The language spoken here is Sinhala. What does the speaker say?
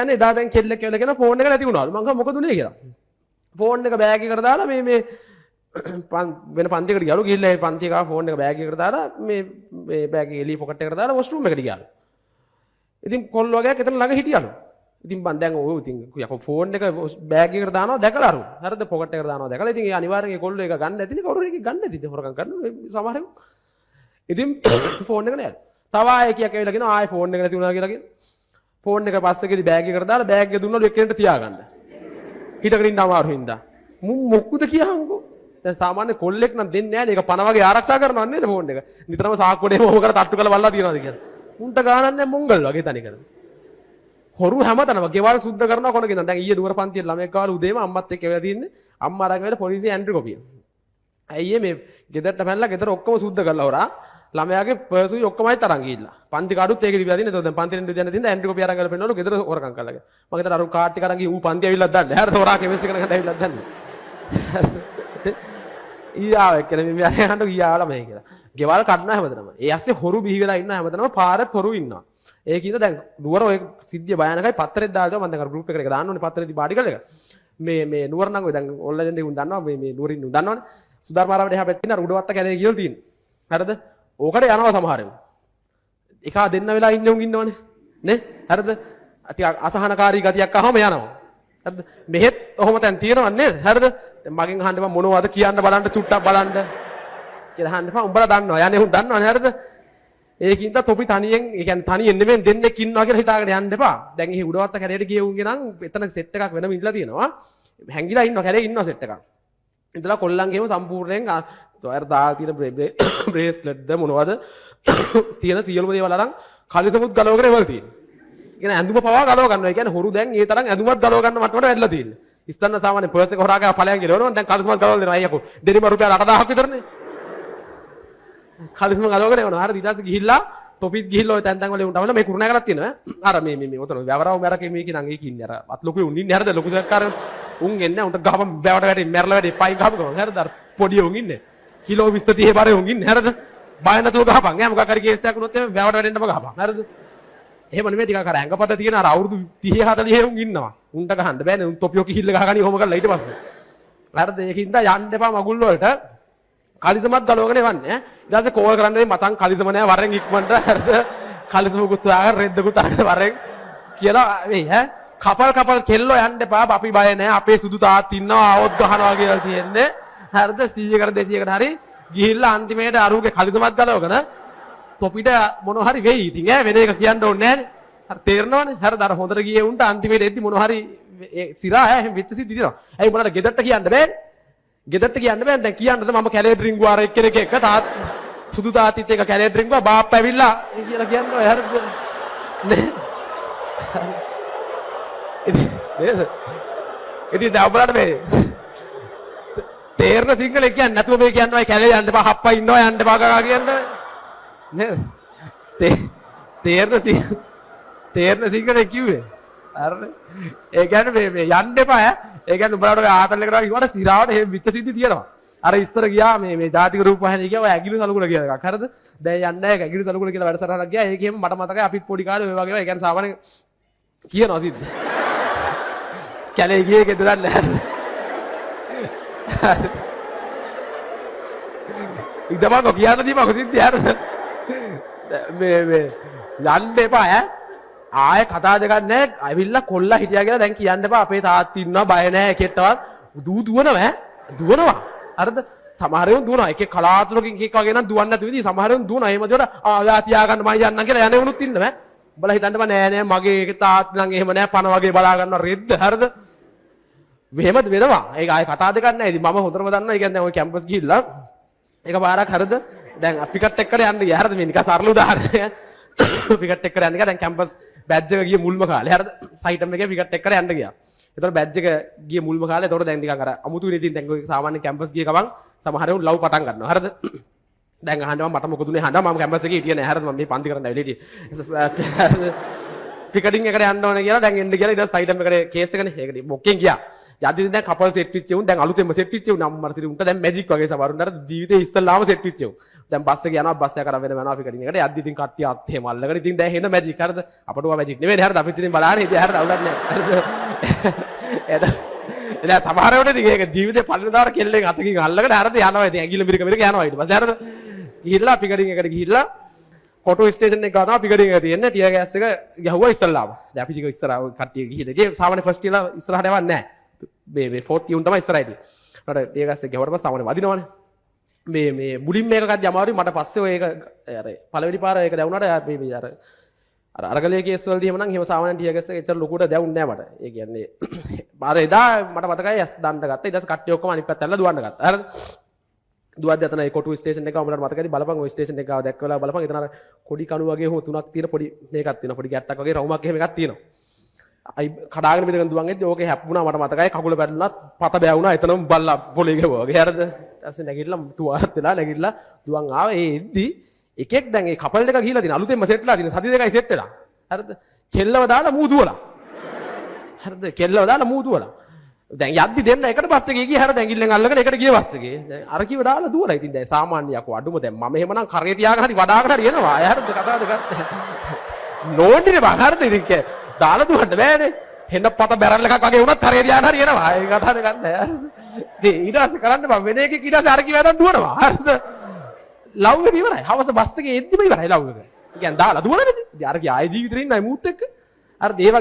කියන්නේ එදා දැන් කෙල්ලෙක් ඇවිල්ලා කියන ෆෝන් එක නැති වුණාලු. මං කිව්වා මොකද උනේ කියලා. ෆෝන් එක බෑග් එකට දාලා මේ මේ වෙන පන්තියකට ගියාලු. ගිහිල්ලා ඒ පන්තිය ගාව ෆෝන් එක බෑග් එකට දාලා මේ මේ බෑග් එකේ එළිය පොකට් එකට දාලා වොෂ්රූම් එකට ගියාලු. ඉතින් කොල්ල වගේක් එතන ළඟ හිටියලු. ඉතින් බං දැන් ඔය ඉතින් යකෝ ෆෝන් එක බෑග් එකට දානවා දැකලා අරු. හරිද? පොකට් එකට දානවා දැකලා. ඉතින් ඒ අනිවාර්යෙන් ඒ කොල්ලෝ එක ගන්න නැතිනේ, කවුරු එකක් ගන්න නැතිද හොරකම් කරන සමහර ඒවා. ඉතින් ෆෝන් එක නෑ. තව ආයෙ කීයක් ඇවිල්ලා කියනවා ආයෙ ෆෝන් එක නැති වුණා කියලා කියන. ෆෝන් එක පස්සේදී බෑග් එකට දාලා බෑග් එක දුන්නලු එක්කෙනෙක්ට තියාගන්න. හිටගෙන ඉන්න අමාරු හින්දා. මුන් මොකද කියහන්කෝ? දැන් සාමාන්‍ය කොල්ලෙක් නම් දෙන්නේ නෑනේ. ඒක පණ වගේ ආරක්ෂා කරනව නේද ෆෝන් එක? නිතරම සාක්කුවට එහෙම ඔහොම කරලා තට්ටු කරලා බලලා තියනවාද කියලා. උන්ට ගානක් නෑ, මොංගල් වගේ තනි කරන. හොරු හැමතැනම ගෙවල් සුද්ධ කරනවා කොනකින්. දැන් ඊයේ නුවර පන්තියේ ළමයෙක් ආවලු උදේම අම්මත් එක්ක ඇවිල්ලා තින්නේ. අම්මා අරන් ඇවිල්ලා පොලිසිය ඇන්ට්‍රි කොපිය. ඇයි මේ ගෙදරට පැනලා ගෙදර ඔක්කොම සුද්ධ කරලා හොරා ළමයාගේ පර්සුයි ඔක්කොමයි තරන් ගිහිල්ලා. පන්ති කාඩුත් ඒකේ තිබිලා තියෙන්නේ. එතකොට දැන් පන්ති රෙන්ඩු දෙන්න තියෙන ඇන්ට්‍රි කොපිය අරන් ගිහලා පෙන්නවලු ගෙදර හොරකම් කරලා කියලා. මං හිතනවා අර කාඩ් ටික අරන් ගිහින් ඌ පන්ති ඇවිල්ලාත් දන්නේ. හරිද? හොරා කෙමිස්ට්‍රි කරන ගන්න ඇවිල්ලාත් දන්නේ. ඊ ආව එක්කන මේ මෙයා යන්න ගියා ආවලා මේ කියලා. ගෙවල් කඩනවා හැමතැනම. ඒ ඇස්සේ හොරු බිහි වෙලා ඉන්න හැමතැනම පාරත් හොරු ඉන්නවා. ඒකින්ද දැන් නුවර ඔය සිද්ධිය භයානකයි. පත්තරෙත් දාලා තියෙනවා. මම දැන් අර ගෲප් එකට එක දාන්න ඕනේ පත්තරේ තිබ්බ ආටිකල් එක. මේ මේ නුවර නම් ඔය දැන් ඔන්ලයින් එකේ උන් දන්නවා, මේ මේ නුවරින් උන් දන්නවනේ. සුධර්මාරාමයට එහා පැත්තේ ඉන්න අර උඩවත්ත කැලේ කියලා තියෙන්නේ. හරිද? ඕකට යනවා සමහර උන්. එකා දෙන්න වෙලා ඉන්න උන් ඉන්නවනේ. නේ? හරිද? ටිකක් අසහනකාරී ගතියක් ආවම යනවා. හරිද? මෙහෙත් ඔහොම තැන් තියෙනව නේද? හරිද? දැන් මගෙන් අහන්න එපා මොනවද කියන්න බලන්න චුට්ටක් බලන්න කියලා අහන්න එපා. උඹලා දන්නවා. යන්නේ උන් දන්නවනේ, හරිද? ඒකින්ද තොපි තනියෙන්, ඒ කියන්නේ තනියෙන් නෙමෙයි, දෙන්නෙක් ඉන්නවා කියලා හිතාගෙන යන්න එපා. දැන් එහි උඩවත්ත කැලේට ගිය උන්ගේ නම් එතන සෙට් එකක් වෙනම ඉඳලා තියෙනවා. හැංගිලා ඉන්නවා, කැලේ ඉන්නවා සෙට් එකක්. ඉඳලා කොල්ලන්ගේම සම්පූර්ණයෙන් අර දාලා තියෙන බ්‍රේස්ලට්ද මොනවද තියෙන සියලුම දේවල් අරන් කලිසමුත් ගලවගෙන එවල තියෙන්නේ. ඒ කියන්නේ ඇඳුම පවා ගලව ගන්නවා. ඒ කියන්නේ හොරු දැන් ඒ තරම් ඇඳුමත් ගලව ගන්න මට්ටමට වැඩිලා තියෙන්නේ. ඉස්සන්න සාමාන්‍ය පර්ස් එක හොරා ගා ඵලයන් කියලා එවනවා. දැන් කලිසමත් ගලවලා දෙනවා. අයියකෝ දෙනිම රුපියල් 8000ක් විතරනේ. කලිසම ගලවගෙන එවනවා. හරි, ඊට පස්සේ ගිහිල්ලා තොපිත් ගිහිල්ලා ඔය තැන් තැන් වල උන්ට අවල මේ කුරුණෑගලක් තියෙනවා. අර මේ මේ මේ ඔතන වැවරව මැරකේ මේකේ නම් ඒකේ ඉන්නේ අර අත් ලොකු උන් ඉන්නේ. හරිද? ලොකු සැක්කාර උන් එන්නේ උන්ට ගහම වැවට වැටේ මැරලා වැටේ පයින් ගහපු ගමන්. හරිද? අර පොඩි උන් ඉන්නේ. කිලෝ 20 30 බර උන් ඉන්නේ. හරිද? බය නැතුව ගහපන් ඈ. මොකක් හරි කේස් එකක් වුණොත් එහෙම වැවට වැටෙන්නම ගහපන්. හරිද? එහෙම නෙමෙයි, ටිකක් අර ඇඟපත තියෙන අර අවුරුදු 30 40 උන් ඉන්නවා. උන්ට ගහන්න බෑනේ. උන් තොපියෝ කිහිල්ල ගහගනි ඔහොම කරලා ඊට පස්සේ. හරිද? ඒකින්ද යන්න එපා මගුල් වලට. කලිසමත් ගලවගෙන එවන්නේ ඈ. ඊට පස්සේ කෝල් කරන්න මචං කලිසම නෑ වරෙන් ඉක්මනට, හරිද? කලිසමකුත් හොයාගෙන රෙද්දකුත් අරගෙන වරෙන් කියලා වෙයි ඈ. කපල් කපල් කෙල්ලෝ යන්න එපා. අපි බය නෑ. අපේ සුදු තාත්ති ඉන්නවා ආවොත් ගහනවා කියලා තියෙන්නේ. හරිද? 100කට 200කට හරි ගිහිල්ලා අන්තිමේට අරුගේ කලිසමත් ගලවගෙන තොපිට මොන හරි වෙයි ඉතින් ඈ. වෙන එක කියන්න ඕනේ නෑනේ. හරි, තේරෙනවනේ. හරිද? අර හොඳට ගියේ උන්ට අන්තිමේට එද්දි මොන හරි ඒ සිරා ඈ, එහෙම වෙච්ච සිද්ධි තියෙනවා. ඇයි උඹලට ගෙදරට කියන්න බෑනේ? ගෙදරට කියන්න බෑනේ. දැන් කියන්නද මම කැලේට රිංගුවා අර එක්කෙනෙක් එක්ක තාත් සුදු තාත්තිත් එක්ක කැලේට රිංගුවා බාප්පා ඇවිල්ලා කියලා කියන්න ඔය, හරිද? නේ? ඉතින් නේද? ඉතින් දැන් ඔයාලට මේ තේරෙන සිංහලෙන් කියන්නේ නැතුව මේ කියනවා කැලේ යන්න එපා, හප්පා ඉන්නවා යන්න එපා ගගා කියන්නේ නේද? තේරෙන සිංහලෙන් කිව්වේ. හරිනේ. ඒ කියන්නේ මේ මේ යන්න එපා ඈ. ඒ කියන්නේ උඹලාට ඔය ආතල් එකට වගේ කිව්වට සිරාවට එහෙම විච්ච සිද්ධි තියෙනවා. අර ඉස්සර ගියා මේ මේ ජාතික රූපවාහිනිය ගියා ඔය ඇගිලි සලකුණ කියලා එකක්. හරිද? දැන් යන්නේ නැහැ ඇගිලි සලකුණ කියලා වැඩසටහනක් ගියා. ඒක එහෙම මට මතකයි අපිත් පොඩි කාලේ ඔය වගේ ඒවා. ඒ කියන්නේ සාමාන්‍යයෙන් කියනවා සිද්ධි. කැලේ ගියේ ගෙදර දන්නේ නැහැ. හරි. ඉදමංගෝ කියන්න දීමකෝ සිද්ධි, හරිද? මේ මේ යන්න එපා ඈ. ආයෙ කතා දෙකක් නෑ. ඇවිල්ලා කොල්ලා හිටියා කියලා දැන් කියන්න එපා. අපේ තාත්ති ඉන්නවා බය නෑ එකෙක්ටවත්. දූ දුවනවා ඈ. දුවනවා. හරිද? සමහර ඒවා දුවනවා. එකෙක් කලාතුරකින් එකෙක් වගේ නම් දුවන්නේ නැතු විදිහ සමහර ඒවා දුවනවා. එහෙම දුවට ආ ඔයා තියාගන්න මං යන්නම් කියලා යන උනුත් ඉන්නවා ඈ. උඹලා හිතන්න බෑ නෑ නෑ මගේ ඒක තාත්ති නම් එහෙම නෑ පණ වගේ බලා ගන්නවා රෙද්ද, හරිද? මෙහෙම වෙනවා. ඒක ආයෙ කතා දෙකක් නෑ. ඉතින් මම හොඳටම දන්නවා. ඒ කියන්නේ දැන් ඔය කැම්පස් ගිහිල්ලා එක පාරක්, හරිද? දැන් පිකට් එක්කට යන්න ගියා. හරිද? මේ නිකන් සරල උදාහරණයක්. පිකට් එක්කට යන්න ගියා. දැන් කැම්පස් බැජ් එක ගිය මුල්ම කාලේ. හරිද? සයිටම් එකේ පිකට් එක්කට යන්න ගියා. එතකොට බැජ් එක ගිය මුල්ම කාලේ එතකොට දැන් නිකන් අර අමුතුවෙන් ඉතින් දැන් ඔය සාමාන්‍ය කැම්පස් ගිය ගමන් සමහර උන් ලව් පටන් ගන්නවා. හරිද? දැන් අහන්න මම මට මොකද උනේ අහන්න මම කැම්පස් එකේ හිටියේ නෑ. හරිද? මම මේ පන්ති කරන්න ඇවිල්ලා හිටියේ. පිකටින් එකට යන්න ඕනේ කියලා දැන් එන්න කියලා ඊට පස්සේ සයිටම් එකට කේස් එකනේ. ඒකට මොකෙන් ගියා. යද්දි දැන් කපල් සෙට් වෙච්ච උන් දැන් අලුතෙන්ම සෙට් වෙච්ච උන් අම්මර සිරි උන්ට දැන් මැජික් වගේ සමහරුන්ට අර ජීවිතේ ඉස්සල්ලාම සෙට් වෙච්ච උන්. දැන් බස් එක යනවා, බස් එක කරන් වෙනම යනවා අපි කටින් එකට යද්දි ඉතින් කට්ටිය අත් එහෙම අල්ලගෙන ඉතින් දැන් එන මැජික්, හරිද? අපට ඔවා මැජික් නෙමෙයි හරිද? අපි ඉතින් බලාගෙන හිටියා, හරිද? අවුලක් නෑ, හරිද? එද එදා සමහර වෙලාවට ඉතින් ඒක ජීවිතේ පළවෙනි දවර කෙල්ලෙන් අතකින් අල්ලගෙන, හරිද, යනවා. ඉතින් ඇඟිල්ල මිරික මිරික යනවා. ඊට පස්සේ, හරිද, ගිහිල්ලා පිකටින් එකට ගිහිල්ලා කොටු ස්ටේෂන් එක ගාව තමයි පිකටින් එක තියෙන්නේ. ටියර් ගෑස් එක ගැහුවා ඉස්සල්ලාම. දැන් අපි ටික ඉස්සරහ කට්ටිය ගිහිල්ලා ගියේ. සාමාන්‍ය ෆස්ට් ඉයර් ඉස්සරහට යවන්නේ නැහැ. මේ මේ ෆෝර්ත් ඉයර් උන් තමයි ඉස්සරහ හිටියේ. ඊට ටියර් ගෑස් එක ගැහුවට පස්සේ සාමාන්‍ය වදිනවනේ. මේ මේ මුලින් මේක ගද්දි අමාරුයි මට. පස්සේ ඔය ඒක අර පළවෙනි පාර ඒක දැවුනාට මේ මේ අර අර අරගලයේ කේස් වලදී එහෙම නම් එහෙම සාමාන්‍ය ටියර් ගෑස් එක එච්චර ලොකුවට දැවුන්නේ නෑ මට. ඒ කියන්නේ අර එදා මට මතකයි ඇස් දණ්ඩ ගත්තා. ඊට පස්සේ කට්ටිය ඔක්කොම අනිත් පැත්ත ඇරලා දුවන්න ගත්තා. හරිද? දුවද්දි අතන ඒ කොටු ස්ටේෂන් එක උඹලට මතකයිද? බලපන් ඔය ස්ටේෂන් එක ගාව දැක්ක වෙලාව බලපන්. එතන අර කොඩි කණු වගේ හෝ තුනක් තියෙන පොඩි මේකක් තියෙනවා. පොඩි ගැට්ටක් වගේ රවුමක් එහෙම එකක් තියෙනවා. අයි කඩාගෙන බිඳගෙන දුවන් එද්දි ඕකේ හැප්පුණා මට මතකයි. කකුල පැටලුණා, පත බෑවුණා, එතනම බල්ලා පොලේ ගැහුවා වගේ, හරිද? ඊට පස්සේ නැගිටලා තුවාලත් වෙලා නැගිටලා දුවන් ආවා. ඒ එද්දි එකෙක් දැන් ඒ කපල් එක ගිහිලා තියෙන අලුතෙන්ම සෙට් වෙලා තියෙන, සති 2යි සෙට් වෙලා, හරිද? කෙල්ලව දාලා මූ දුවලා, හරිද? කෙල්ලව දාලා මූ දුවලා. දැන් යද්දි දෙන්න එකට බස් එකේ ගියේ, හරිද? ඇඟිල්ලෙන් අල්ලගෙන එකට ගිය බස් එකේ. දැන් අර කිව්ව දාලා දුවලා. ඉතින් දැන් සාමාන්‍ය යකෝ අඩුම දැන් මම එහෙමනම් කරේ තියාගෙන හරි වඩාගෙන හරි එනවා අය, හරිද? කතාවද ගන්න නෝන්ඩිනේ බං, හරිද? ඉතින් කෑ දාලා දුවන්න බෑනේ. හෙන පත බැරල් එකක් වගේ වුණත් කරේ තියාගෙන හරි එනවා. ඒ කතාවද ගන්න, හරිද? ඉතින් ඊට පස්සේ කරන්න බං වෙන එකෙක්. ඊට පස්සේ අර කිව්ව දැන් දුවනවා, හරිද? ලව් එක ඉවරයි. හවස බස් එකේ එද්දිම ඉවරයි ලව් එක. ඒ කියන්නේ දාලා දුවනනේ ඉතින්. අර කිය ආයේ ජීවිතේ ඉන්නයි මූත් එක්ක. අර ඒ